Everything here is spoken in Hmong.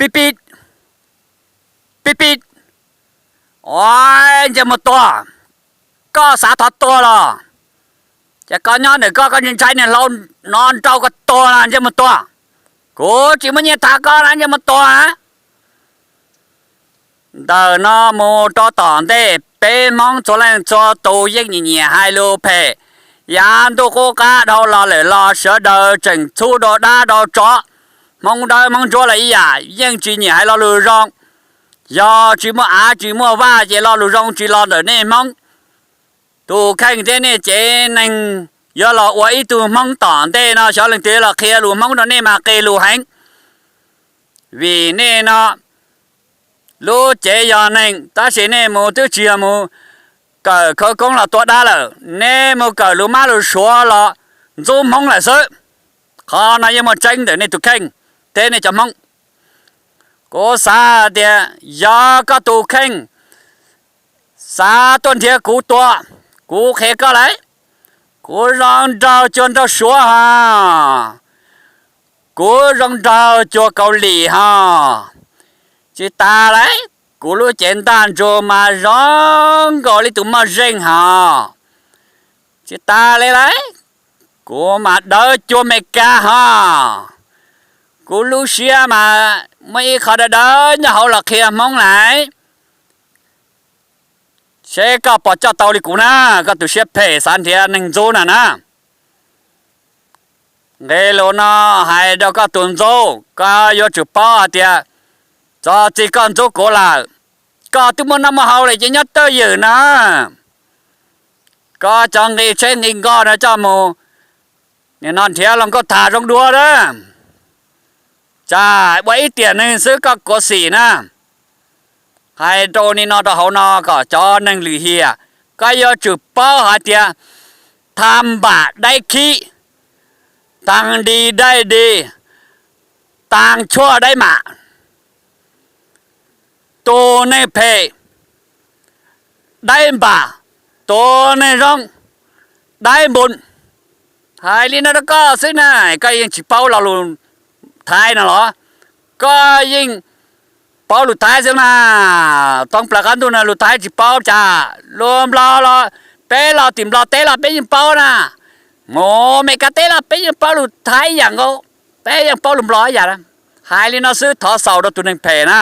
Pib pib, pib pib. Ua, ntsej muag tuag, koj xav thov tuag los? Ces koj nyob ntawm koj, koj ntshai niag hlau no nrau koj tuag na ntsej muag tuag. Kuv tsis muaj nyiaj tham koj na ntsej muag tuag na. Ntawm no mus rau tom ntej peb Hmoob txhua leej txhua tus yeej nyiam nyiam hais lus phem. Yav ntuj qub qab dhau los lawm los sawv daws tseem txhub rau dab rau tsov, Hmoob dawb Hmoob ntsuab los ib yam, yeej tsis nyiam hais lo lus zoo. Yog tsis muaj av tsis muaj vaj ces lo lus zoo tsis los ntawm nej Hmoob. Tus kheej thiab nej cev neeg yuav los ua ib tug Hmoob tom ntej no xyov leej twg los qhia lus Hmoob rau nej mas qis lus heev. Vim nej no lub cev yog neeg tab sis nej mus twb tsis yog mus kawm khawv koob los tua dab lawm, nej mus kawm lus mab lus suav los ntxub Hmoob lawm xwb. Qhov no yeej muaj tseeb ntawm nej tus kheej thiab nej cov Hmoob. Kuv xav tias yog koj tus kheej xav tuaj nrhiav kuv tua, kuv qhia koj lauj, kuv zoo nraug cuag nraug suav ho, kuv zoo nraug cuag Kaus Lim ho. Tsis tas lauj, kuv lub cev ntaj ntsug mas zoo nkaus li tus moj zeej ho. Tsis tas li lauj, kuv mas dawb cuag Meskas ho. Kuv lub siab mas muaj ib qho dawb dawb nyob hauv los qhia Hmoob lauj. Seb koj puas coj tau li kuv na, koj tus siab phem xav nrhiav neeg ntxub na na. Nqe lus no hais rau koj tus ntxub, koj yuav tsum paub hais tias txog txij koj ntxub kuv lawm, koj twb muaj noj muaj haus lawm ces nyob twj ywm na. Koj cov nqi tsheb nqi nkoj no coj mus, nim no nrhiav hluas nkauj tham zoo dua na. Tsam ua ib tiam neeg xwb koj kuav xim na. Hais rau nim no rau hauv no kom cov neeg lwm hiam, koj yuav tsum paub hais tias thaj npam daib khib, taag di daib di, taag tshuaj daib mam. Tus neeg phem daib npam, tus neeg zoo daib npun. Hais li no rau koj xwb na, koj yeej tsis paub lo lus Thaib no los? Koj yeej paub lus Thaib xwb mas, thoob plaws qab ntuj no lus Thaib tsis paub cas, lus Nplog los peb los tim Nplog teb los peb yeej paub na, mus Meskas teb los peb yeej paub lus Thaib ib yam nkaus, peb yeej paub lus Nplog ib yam. Hais li no xwb thov xaus rau tus neeg phem na.